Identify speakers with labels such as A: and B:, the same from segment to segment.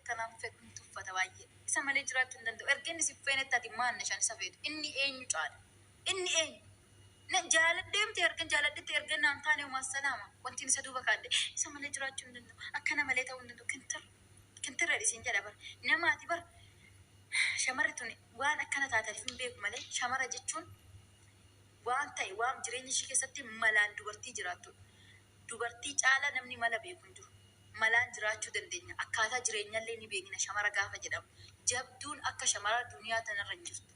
A: Akkanaan fedhu hin tuffata baay'ee. Isa malee jiraachuu hin danda'u. Erga inni si feenetti ati maal nashaan isa feetu? Inni eenyu caala? Inni eenyu? Na jaaladhee miti, erga jaaladhetti erga naan taane homaa salaama. Wanti isa duuba kaadde isa malee jiraachuu hin danda'u. Akkana malee ta'uu hin danda'u. Kintir kintirra isiin jedha bar. Namaati bar, shamarri tun waan akkana taataniif hin beeku malee, shamara jechuun waan ta'e waan jireenya ishii keessatti malaan dubartii jiraattudha. Dubartii caalaa namni mala beeku hin jiru. Malaan jiraachuu dandeenya. Akkaataa jireenyallee ni beekna shamara gaafa jedhamu. Jabduun akka shamaraa duniyaa tanarra hin jirtu.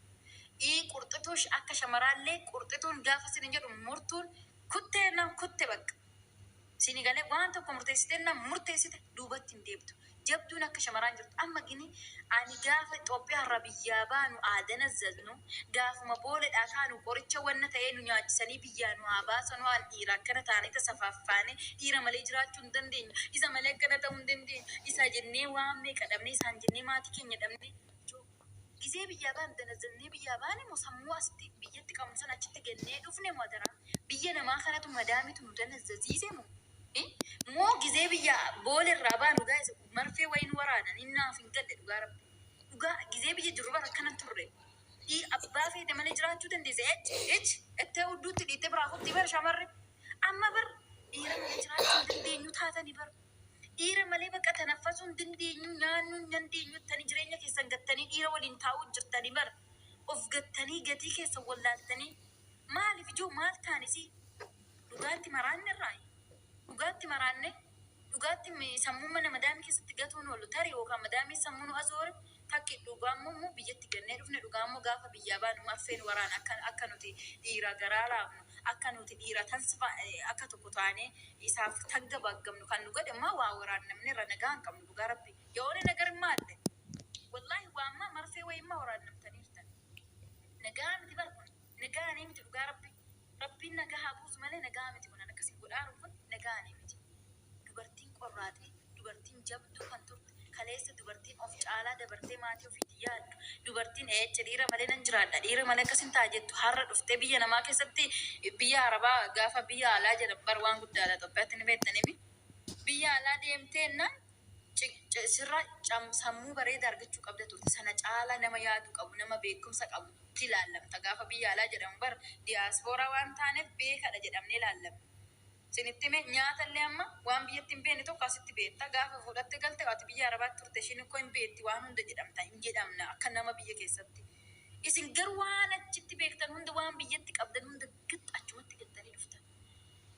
A: Ii qurxituush akka shamaraallee qurxituun gaafa isin jedhu murtuun kuttee nan kutte bakka. Sini galee waan tokko murteessite nan murteessite duubatti hin deebitu. Jabduun akka shamaraan jirtu. Amma gini ani gaafa Itoophiyaa irraa biyyaa baanu aadana zaznu, gaafuma booledhaa kaanu qoricha wanna ta'ee nu nyaachisanii biyyaa nu haa baasan, waan dhiira akkana taanee tasafaaffaane dhiira malee jiraachuu hin dandeenyu. Isa malee akkana ta'uu hin dandeenyu. Isa jennee waan meeqa dhabnee, isaan jennee maatii keenya dhabnee. Gizee biyyaa baanu danazzannee biyyaa baane moo, sammuu asitti biyyatti qabnu sana achitti gannee dhufne moo, adaraa biyya namaa kanatu madaamitu nu danazzaziise moo? Moo gizee biyya boole irraa baanu guys marfee wayiin waraanan hin naaf hin galle dhugaa Rabbi. Dhugaa gizee biyya jirru bara akkana turre. Dhii abbaa feete malee jiraachuu dandeesse. Ech ech ettee udduutti dhiittee biraa kutti bar shamarri. Amma bar dhiira malee jiraachuu hin dandeenyu taatanii bar. Dhiira malee bakka tanaffasuu hin dandeenyu, nyaannuu hin dandeenyu jettanii jireenya keessan gattanii dhiira waliin taa'uu jirtanii bar. Of gattanii gatii keessan wallaaltanii. Maaliif ijoo, maal taanisii? Dhugaatti maraanne irraa, dhugaatti maraanne, dhugaatti sammuu mana madaamii keessatti gatuun oolu tarii yookaan madaamii sammuu nu azoore takki. Dhugaa immoo biyyatti gannee dhufne, dhugaa immoo gaafa biyyaa baanu marfeen waraana akka nuti dhiira garaa laafnu, akka nuti dhiira tansfa akka tokko taanee isaaf tagga baaggamnu kan nu godhe immoo waa waraannamne irra nagaa hin qabnu. Dhugaa Rabbi yoone nagar immaa adde wallaahi waammaa marfee wayimmaa waraannamtaniirtan. Nagaa miti bar kun, nagaa miti dhugaa Rabbi. Rabbiin nagaa haa buusu malee nagaa miti kun, akkasiin godhaaru kun nagaa miti. Dubartiin qorraaxii, dubartiin jabduu kan turte, kaleessa dubartiin of caalaa dabartee maatii ofiitti yaaddu, dubartiin eecha dhiira malee nan jiraadha, dhiira malee akkasin ta'a jettu, har'a dhuftee biyya namaa keessatti, biyya Arabaa gaafa biyya alaa jedhan bar waan guddaadha Itoophiyaatti ni beektaniimi. Biyya alaa deemteennaan sirra sammuu bareeda argachuu qabda turte. Sana caalaa nama yaaduu qabu, nama beekumsa qabutti ilaallamta. Gaafa biyya alaa jedhamu bar diyaaspooraa waan taaneef beekadha jedhamnee ilaallamna. Isinitti hime, nyaata illee amma waan biyyatti hin beekne tokko asitti beekta. Gaafa fudhatte galte, ati biyya Arabaatti turte, ishiin ikkoo hin beekti waan hunda jedhamta, hin jedhamna akka nama biyya keessatti. Isin garuu waan achitti beektan hunda, waan biyyatti qabdan hunda gixxa achumatti gattanii dhuftan.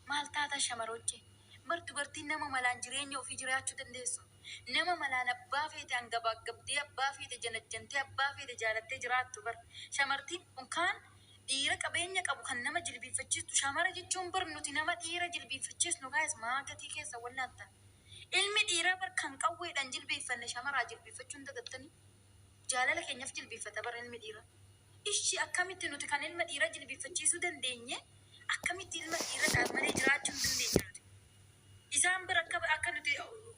A: Maal taatan shamaroche? Bar dubartiin nama malaan jireenya ofii jiraachuu dandeessu. Nama malaan abbaa feete hangabaaggabdee, abbaa feete janajjantee, abbaa feete jaalattee jiraattu bar. Shamartiin unkaan dhiira qabeenya qabu kan nama jilbiinfachiistu shamara jechuun bar nuti nama dhiira jilbiinfachiisnu guys, maa gatii keessa wallaaltan. Ilmi dhiiraa bar kan qawweedhaan jilbeeffanne shamaraa jilbiinfachuu hin dagattanii. Jaalala keenyaaf jilbiiffata bar ilmi dhiiraa. Ishi akkamitti nuti kan ilma dhiiraa jilbiinfachiisuu dandeenye, akkamitti ilma dhiiradhaan malee jiraachuu hin dandeenye nuti? Isaan bira akka nuti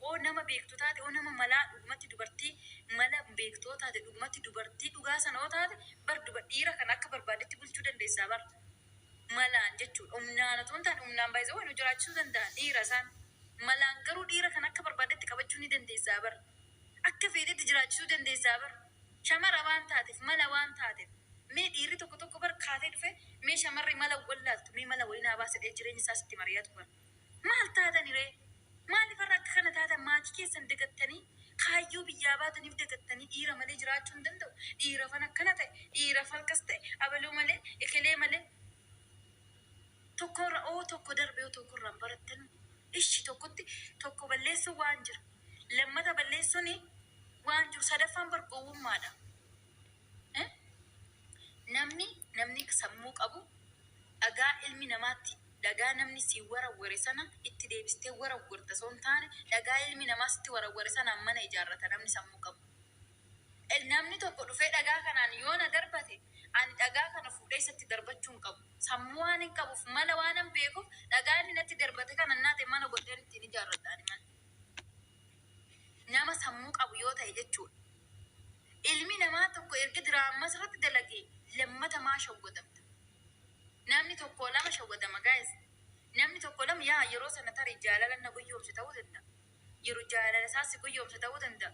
A: oo nama beektu taate, oo nama malaa dhugumatti dubartii mala beektoo taate, dhugumatti dubartii dhugaa sana oo taate bar duba dhiira kana akka barbaadetti bulchuu dandeessaa bar. Malaan jechuudha. Humnaan otoo hin taane, humnaan baay'isee nu jiraachisuu danda'a dhiira isaan. Malaan garuu dhiira kana akka barbaadetti qabachuu ni dandeessaa bar. Akka feetetti jiraachisuu dandeessaa bar. Shamara waan taateef, mala waan taateef. Mee dhiirri tokko tokko bar kaatee dhufe, mee shamarri mala wallaaltu, mee mala wayinaa baasedhee jireenya isaa sitti mari'atu bar. Maal taatani ree? Maaliif har'a akka kana taatan? Maatii keessan dagattanii, kaayyoo biyyaa baataniif dagattanii, dhiira malee jiraachuu hin danda'u. Dhiira fan akkana ta'e, dhiira fan akkas ta'e, abaluu malee, ekelee malee. Tokkorra oo tokko darbe oo tokkorraan barattanu. Ishi tokkotti tokko balleessuun waan jira. Lammata balleessuun waan jiru, sadaffaan bar gowwummaadha. Namni sammuu qabu dhagaa ilmi namaatti, dhagaa namni si warawware sana itti deebistee warawwarta osoo hin taane, dhagaa ilmi namaa sitti warawware sanaan mana ijaarrata namni sammuu qabu. Namni tokko dhufee dhagaa kanaan yoo na darbate, ani dhagaa kana fuudhee isatti darbachuu hin qabu. Sammuu waan hin qabuuf, mala waan hin beekuuf, dhagaa inni natti darbate kana naate mana godheen ittiin ijaarradha ani mana. Nama sammuu qabu yoo ta'e jechuudha. Ilmi namaa tokko erga diraamaa irratti dalagee lammata maa shawwadamta? Namni tokko lama shawwadama guys. Namni tokko lama yaa yeroo sana tarii jaalala na guyyoomse ta'uu danda'a. Yeroo jaalala isaa si guyyoomse ta'uu danda'a.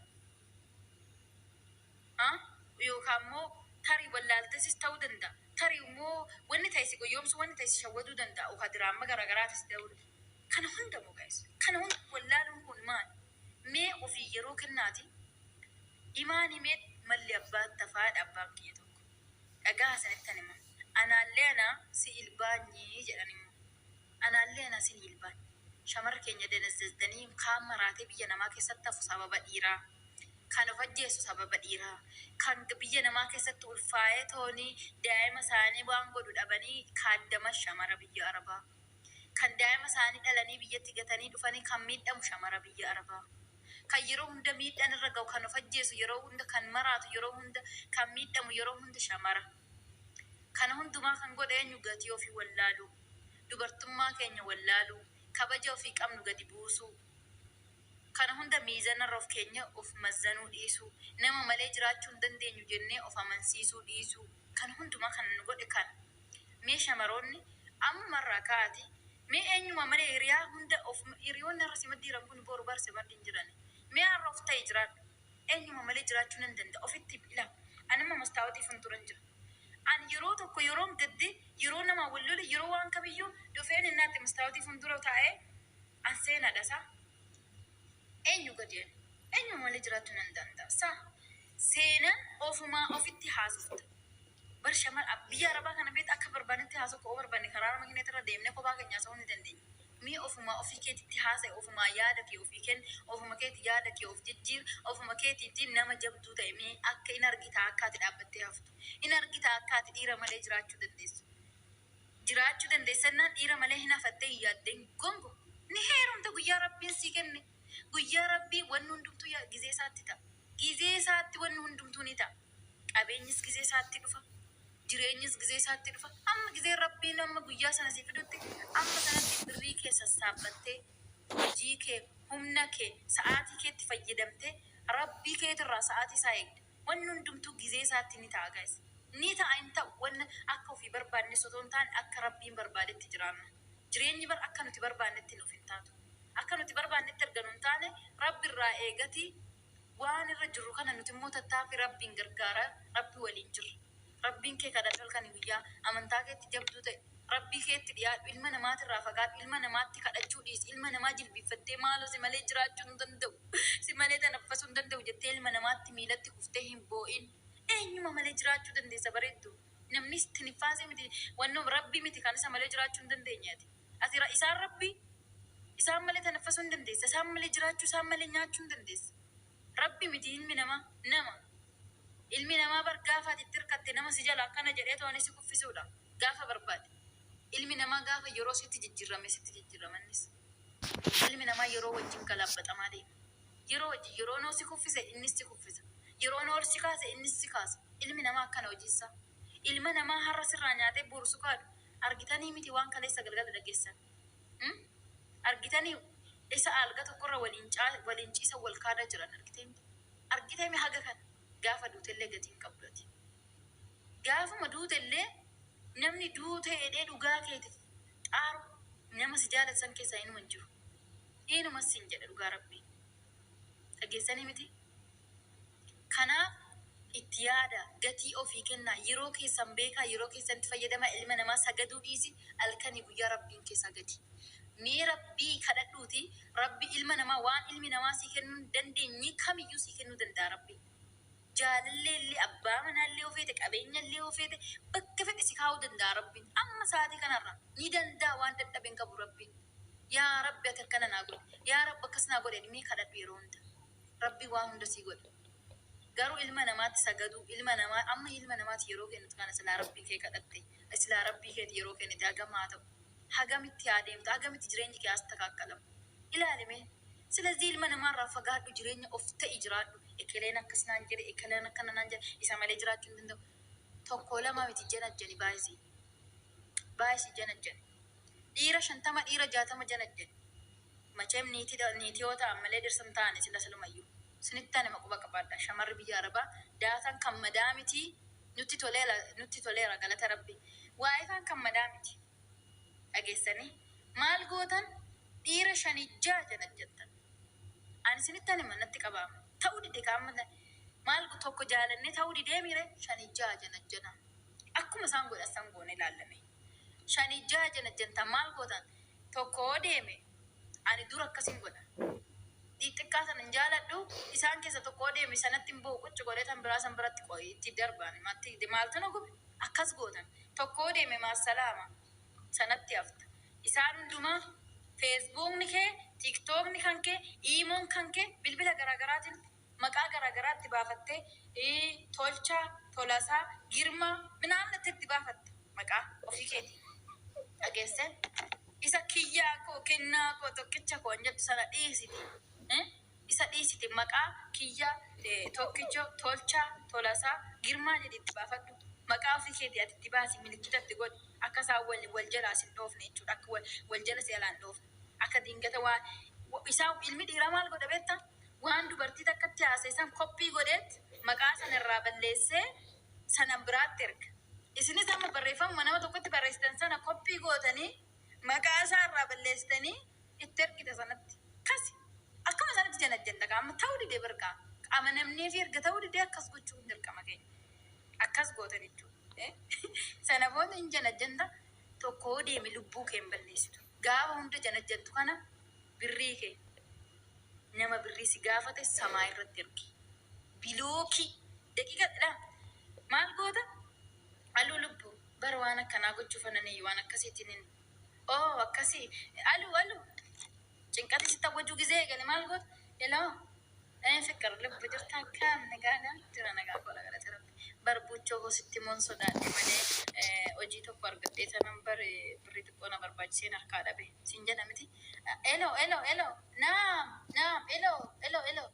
A: Yookaan immoo tarii wallaaltesis ta'uu danda'a. Tarii immoo wanni ta'e si goyyomsu, wanni ta'e si shawwaduu danda'a. Yookaan diraama garaagaraatis ta'uu danda'a. Kana hunda moo guys? Kana hunda wallaaluun kun maali? Mee ofii yeroo kennaati imaan himee malli abbaan tafaadha abbaan kiyya tokko. Dhagaa sanittan hima. Anaallee anaa si ilbaanyii jedhan immoo. Anaallee anaa sin ilbaanyi. Shamarri keenya danazzaztanii kaan maraatee biyya namaa keessatti hafu sababa dhiiraa. Kan of ajjeesu sababa dhiiraa. Kan biyya namaa keessatti ulfaa'ee toonii daa'ima isaanii waan godhu dhabanii kaaddama shamara biyya Arabaa. Kan daa'ima isaanii dhalanii biyyatti gatanii dhufanii kan miidhamu shamara biyya Arabaa. Kan yeroo hunda miidhaan irra ga'u, kan of ajjeesu yeroo hunda, kan maraatu yeroo hunda, kan miidhamu yeroo hunda shamara. Kana hundumaa kan godhe eenyu? Gatii ofii wallaaluu. Dubartummaa keenya wallaaluu. Kabaja ofii qabnu gadi buusuu. Kana hunda miizanarra of keenya of mazzanuu dhiisuu. Nama malee jiraachuu hin dandeenyu jennee of amansiisuu dhiisuu. Kana hundumaa kan nu godhe kana. Mee shamaroonni ammumarraa ka'aati. Mee eenyuma malee hiriyaa hunda of hiriyoonni har'a si maddiiran kun boru barse maddi hin jirani. Mee har'a of ta'e jiraadhu. Eenyuma malee jiraachuu nan danda'a. Ofitti ila. Anuma mastaawotii fuulduran jira. Ani yeroo tokko yeroon gadde, yeroo nama wal lole, yeroo waan kamiyyuu dhufeen innaatti mastaawotii fuuldura taa'ee an seenaadha isaa. Eenyu gadi ani? Eenyuma malee jiraachuu nan danda'a. Saa seenaan ofumaa ofitti haasofta. Bar shamar biyya Arabaa kana beektu akka barbaannetti haasoo ka'uu barbaanne karaa makiinaa irra deemnee kophaa keenya haasa'uu ni dandeenya. Mee ofumaa ofii keetitti haasa'e, ofumaa yaada kee ofii kenni, ofuma keeti yaada kee of jijjiir, ofuma keetiitti nama jabduu ta'e. Mee akka in argita akka ati dhaabbattee haftu. In argita akka ati dhiira malee jiraachuu dandeessu. Jiraachuu dandeessannaan dhiira malee hin hafattee hin yaaddeen gongo. Ni heerumta guyyaa Rabbiin sii kenne. Guyyaa Rabbii wanni hundumtuu gizee isaatti ta'a. Gizee isaatti wanni hundumtuu ni ta'a. Qabeenyis gizee isaatti dhufa. Jireenyis gizee isaatti dhufa. Amma gizee Rabbiin amma guyyaa sana si fidutti amma sanatti birrii kee sassaabbattee, hojii kee, humna kee, sa'aatii keetti fayyadamtee Rabbii keetirraa sa'aatii isaa eegda. Wanni hundumtuu gizee isaatti ni ta'a guys. Ni ta'a hin ta'u wanna akka ofii barbaannes otoo hin taane akka Rabbiin barbaadetti jiraanna. Jireenyi bar akka nuti barbaannetti nuuf hin taatu. Akka nuti barbaannetti erga nu hin taane Rabbi irraa eegatii waan irra jirru kana nuti immoo tattaaffii Rabbiin gargaara, Rabbi waliin jirra. Rabbiin kee kadhadhu halkanii guyyaa, amantaa keetti jabduu ta'e, Rabbii keetti dhiyaadhu, ilma namaatirraa fagaadhu, ilma namaatti kadhachuu dhiisi, ilma namaa jilbiiffattee maaloo si malee jiraachuu hin danda'u, si malee tanaffasuu hin danda'u jettee ilma namaatti miilatti kuftee hin boo'in. Eenyuma malee jiraachuu dandeessa bareeddu? Namni tiniffaasee miti, wannoo Rabbi miti kan isa malee jiraachuu hin dandeenye ati. Ati isaan Rabbi isaan malee tanaffasuu hin dandeessa, isaan malee jiraachuu, isaan malee nyaachuu hin dandeessa. Rabbi miti ilmi namaa nama. Ilmi namaa bar gaafa ati itti hirkatte nama si jala akkana jedhee tooni si kuffisuudha. Gaafa barbaade. Ilmi namaa gaafa yeroo sitti jijjiirame sitti jijjiiramannis. Ilmi namaa yeroo wajjin galaabbatamaa deema. Yeroo wajjin yeroo noo si kuffise innis si kuffisa. Yeroo noo ol si kaase innis si kaasa. Ilmi namaa akkana hojiinsaa. Ilma namaa har'a sirraa nyaatee boru si kaadu argitanii miti waan kaleessa galgala dhageessan. Argitanii isa alga tokkorra waliin ciisa wal kaadaa jiran argitee miti. Argitee mi haga kana gaafa duutellee gatiin qabdu ati. Gaafuma duutellee namni duutee edhee dhugaa keetiif xaaru nama si jaalatan keessaa inuma hin jiru. Inuma sin jedha dhugaa Rabbii. Dhageessanii miti? Kanaaf itti yaada, gatii ofii kennaa, yeroo keessan beekaa, yeroo keessanitti fayyadamaa, ilma namaa sagaduu dhiisi, halkanii guyyaa Rabbiin kee sagadi. Mee Rabbii kadhadhuuti, Rabbi ilma namaa waan ilmi namaa sii kennuu hin dandeenye kamiyyuu sii kennuu danda'a Rabbi. Jaalallee illee, abbaa manaallee yoo feete, qabeenya illee yoo feete, bakka fedhe si kaa'uu danda'a Rabbiin. Amma sa'aatii kanarra ni danda'a, waan dadhabe hin qabu Rabbiin. Yaa Rabbi ati akkana naa godhi. Yaa Rabbi akkas naa godhe mee kadhadhu yeroo hunda. Rabbi waan hunda sii godha. Garuu ilma namaatti sagaduu, ilma namaa amma ilma namaatti yeroo kennitu kana silaa Rabbii kee kadhatte, silaa Rabbii keeti yeroo kennite hagam haa ta'u. Hagamitti haa deemtu, hagamitti jireenyi kee as takaakkalamu. Ilaali mee. Silazii ilma namaarraa fagaadhu, jireenya of ta'i jiraadhu. Ekeleen akkas naan jedhe, ekeleen akkana naan jedhe, isa malee jiraachuu hin danda'u. Tokko lama miti janajjani baay'isii. Baay'isii janajjani. Dhiira 50, dhiira 60 janajjani. Macheem niitii yoo ta'an malee dhirsa hin taane sila silumayyuu. Sinitti anima quba qabaadha. Shamarri biyya Arabaa daataan kan madaa miti, nutti toleera, nutti toleera, galata Rabbi. Waa'ifaan kan madaa miti. Dhageessanii maal gootan? Dhiira shanii ja'a janajjattan. Ani sinitti anima natti qabaama. Ta'uu dide kaamma Maal tokko jaalannee ta'uu didee miire shanii jaha janajjana. Akkuma isaan godhan san goone ilaallame. Shanii jaha janajjantan maal gootan? Tokko yoo deeme ani dura akkasin godha. Xixiqqaa sana hin jaaladhu, isaan keessa tokko yoo deeme sanatti hin bu'u, qucci godhee tan biraa san biratti itti darbaan maaltu na gube? Akkas gootan. Tokko yoo deeme maassalaama sanatti hafta. Isaan hundumaa Feesbuukni kee, Tiiktookni kan kee, Iimoon kan kee bilbila garaagaraatiin maqaa garaagaraa itti baafattee, Tolchaa, Tolasaa, Girmaa minaamin itti itti baafatta maqaa ofii keetii. Dhageessee? Isa kiyyaa koo, kennaa koo, tokkicha koo hin jettu sana dhiisiti. Isa dhiisiti maqaa kiyyaa, Tokkicho, Tolchaa, Tolasaa, Girmaa jedhi itti baafadhu. Maqaa ofii keetii ati itti baasi, milikkita itti godhi. Akka isaan wal wal jalaa sin dhoofne jechuudha. Akka wal wal jala si jalaa hin dhoofne. Akka dingata waan isaa ilmi dhiiraa maal godha beektaa? Waan dubartii takkatti haasa'e san koppii godheet maqaa sana irraa balleessee sana biraatti erga. Isinis amma barreeffamuma nama tokkotti barreessitan sana koppii gootanii maqaa isaa irraa balleessitanii itti ergita sanatti. Kasi. Akkuma sanatti janajjanta kaa amma ta'uu didee barqaa. Amanamnee fi erga ta'uu didee akkas gochuun dirqama keenya. Akkas gootan jechuudha. Sana booda hin janajjanta, tokko yoo deeme lubbuu kee hin balleessitu. Gaafa hunda janajjantu kana birrii kee nama birrii si gaafate samaa irratti ergi. Bilookii daqiiqa dha. Maal goota? Aluu lubbu bara waan akkanaa gochuuf ananii waan akkasiitiin hin. Oh, akkasii. Aluu aluu. Cinqati sitti awwajuu gizee eegale maal goota? Hello. Fiqir lubbu, jirta? Akkam, nagaadha? Jira, nagaa koodha, galata Rabbi. Bar buchoo koo sitti moon sodaadhe malee hojii tokko argadhee tanan bar birrii xiqqoo na barbaachiseen harkaa dhabe siin jedha miti. Hello, hello, hello. Naam, naam, hello, hello, hello.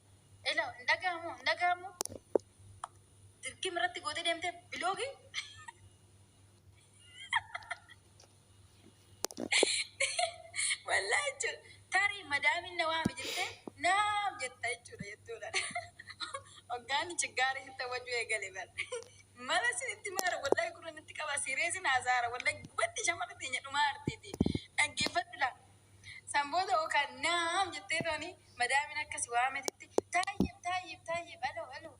A: Hello, hin dhaga'amu, hin dhaga'amu. Dirqima irratti gootee deemtee biloogii. Wallahi jechuudha. Tarii madaamiin na waame jettee naam jetta jechuudha jettuudha. Hoggaan chiggaarii sitti hawwachuu eegale bar. Mala sinitti maara, wallahi gurra natti qaba, sireesin haasaara, wallahi gubatti shamarra teenya dhumaa artiiti. Dhaggeeffadhu laa. San booda yookaan naam jettee tooni madaamiin akkasi waametitti taayyib taayyib taayyib, alo alo,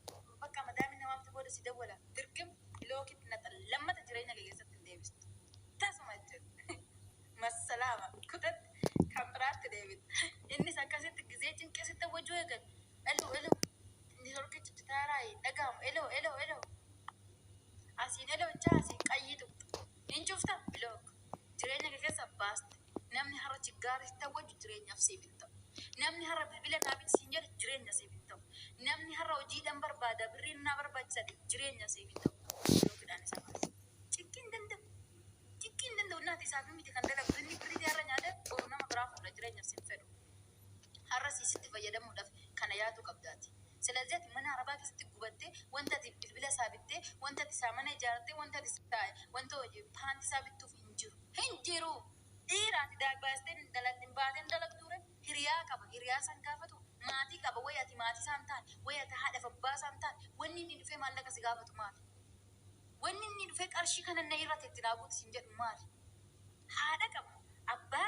A: bakka madaamiin na waamte, booda si dawwala, dirqim bilookitti naxa, lammata jireenya kee keessatti hin deebistu. Tasuma jechuudha. Massalaama kutatti kan biraatti deebita. Innis akkasitti gizee cinqee sitti hawwachuu eegalu. Elo elo, inni torkichi citaaraayi dhaga'amu, elo elo elo. Asiin elo jechaa asiin qayyii tuqxa. Hin cufta, block. Jireenya kee keessa baaste. Namni har'a chiggaarii sitti hawwachu jireenyaaf siif hin ta'u. Namni har'a bilbila naa biti siin jedhu jireenya siif hin ta'u. Namni har'a hojiidhaan barbaada, birriin naa barbaachisa jireenya siif hin ta'u. Blockidhaan isa baasi. Cinqii hin danda'u. Cinqii hin danda'u. Naati isaaf miti kan dalagu. Inni birrii har'a nyaate boru nama biraa fuudha, jireenyaaf sin fedhu. Har'a siisitti fayyadamuudhaaf kana yaaduu qabdaati. Silazii ati mana arabaa keessatti gubattee, wanta ati bilbila isaa bittee, wanta ati isaa mana ijaartee, wanta ati isaa wanta paantii isaa bittuuf hin jiru. Hin jiru. Dhiira ati baastee hin baateen dalagduure hiriyaa qaba. Hiriyaa san gaafatu, maatii qaba. Wayi ati maatii isaan taane, wayi ati haadhaaf abbaa isaan taane, wanni inni dhufee maallaqa si gaafatu maali? Wanni inni dhufee qarshii kana na irratti itti naa guutu siin jedhu maali? Haadha qaba. Abbaa